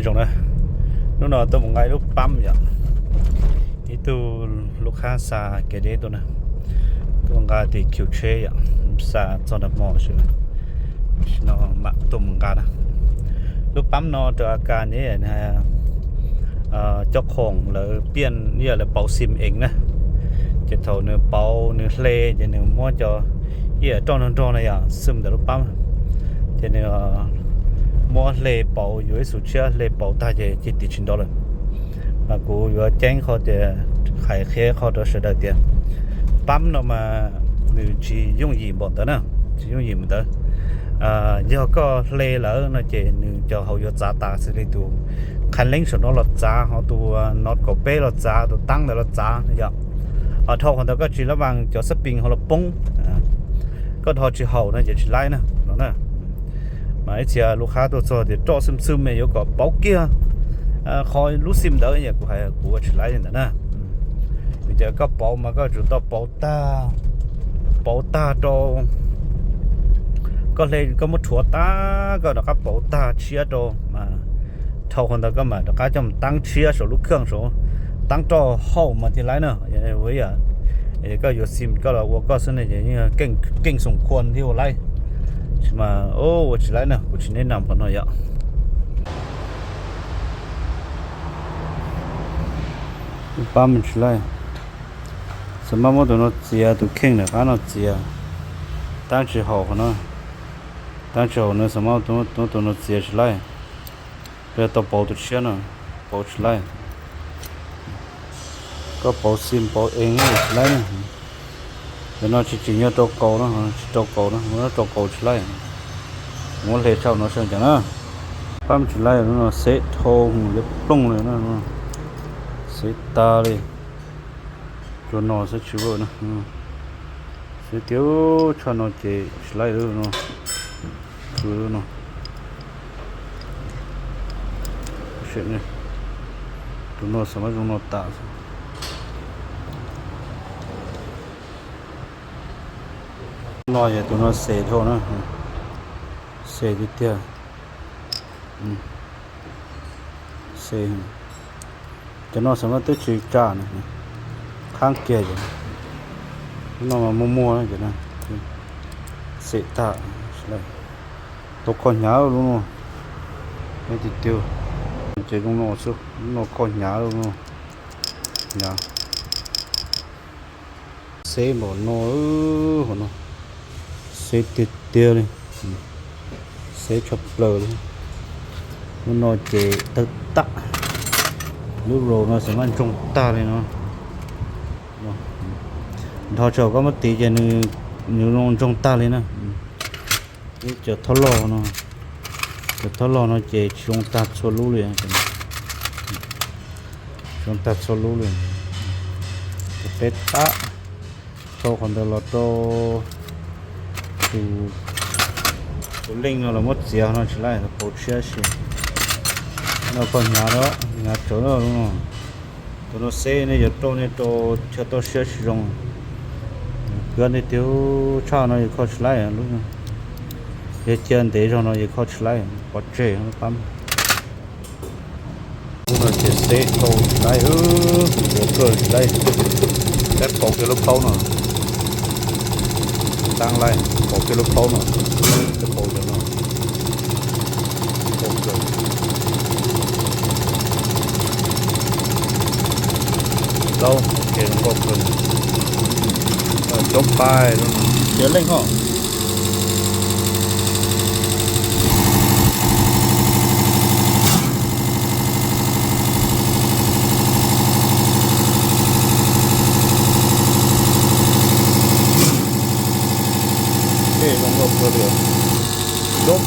Zoo na, hnub no tuaj mus nqa ib lub pab yom, ib tug lub qhab xa kev deb tuaj na, tuaj nqa tim khiv tsheb yom, xa txog nag hmo xwb, tam sim no mam tuaj mus nqa na. Lub pab no rau A Kas ne, cov khoom lawv piaj ib yam lawv pauv xim eev na, ces thaum nws pauv nws hle ces nws muab cov ib yam roj nrog nrog na yom xwb ntawm lub pab, ces nws muab hle pauv, yuav ib xus tshiab hle pauv tag ces cig tim tsis nto lawm. Mas kuv yuav ceeb qhov tias, hais qhia qhov rau sawv daws tias pab no mas nws tsis yooj yim npaum ntawd na, tsis yooj yim npaum ntawd. Yog koj hle lawm no ces nws cov hauv yuav txav tas xws li tus qhab leeb saum no los txav, ho tus no kaum peb los txav, tus tab ntawd los txav yom. Ho dhau qhov ntawd koj tsis lab vas cov xab pees ho los poob, koj dhau tsis haum no ces tsis laib na no na. Mas ib txhia lub qhab tuaj txog tias roj xwm xwm me yuav kom pauv kiag qhov lub xim ntawd, kuv hais kuv ua tsis laib li ntawd na. Vim tias koj pauv mas koj tsum tau pauv tag, pauv tag rau, koj hle koj muab rhuav tag koj rov qab pauv tag tshiab rau mas dhau qhov ntawd koj mam rov qab coj mus tab tshiab saum lub khaj saud, tab roj hauj mas thiaj laib na. Ua ib yam koj yuav xim koj los ua koj xwb ne ces yeej keej xoom khua thiaj ua laib. Tsis mas ua tsis laib na, kuv tsis neb nam qhov no yom. Pab mas tsis laib, xav mas muab tus no txiav, tus kheej nram qab no txiav, tab tsis haum qhov no, tab tsis haum no xav mas muab tus no txiav tsis laib. Yog tau pauv tus tshiab no, pauv tsis laib. Koj pauv xim pauv eev tsis laib na. Cov no tsis tseem yog rau kaus no, tsis rau kaus no, rau kaus tsis laib. Muab hle tshaj no seb cas na. Pab tsis laib, lub no xeb dhau yuav plooj li na, xeb tag li. Tsuas no xwb tsis vwm na. Xeb tiag tshaj no ces tsis laib lub no. Tus no xav mas zoo no tas. No yog tus no xeb dhau na, xeb tiag tiag. Xeb, cov no xav mas twb tsis tsa na, qhab kiag ces, lub no mas muaj muaj ces, xeb tag, tau kho hnyav lub no, tiag tiag, ces zoo no xwb, lub no kho hnyav lub no, hnyav. Xeb npaum no, hauv no, xeb tiag tiag li, xeb tshaj plaws li. Lub no ces tawg tag, lub roll no xav mas ntsoog tag li no. Nrho tsis haum koj muab tiv ces nws ntsoog tag li na. Ib cov thob loj no, cov thob loj no ces tsis zoo tag txhua lub li, tsis zoo tag txhua lub li. Ces peb tab, dhau qhov ntawd los rau tus, tus leej no los muab txiav no tsis laib, pauv tshiab si. No kho hnyav, hnyav tsawv no. Tus no xeb nej yuav rau nej rau chaw toj siab tsis zoo. Kawg nej tiag tshaj no yus kho tsis laib, yog cia ntev zog no yus kho tsis laib, pov tseg pab. Lub no ces xeb tau tsis laib, ua kawg tsis laib, peb pauv kiag lub paub no, tab laib pauv kiag lub paub no, peb pauv cov no, pauv kawg. Laub ces zoo nkauj kawg, coob pais, tiav leej hos. Tej zoo nkauj kawg li os. Coob.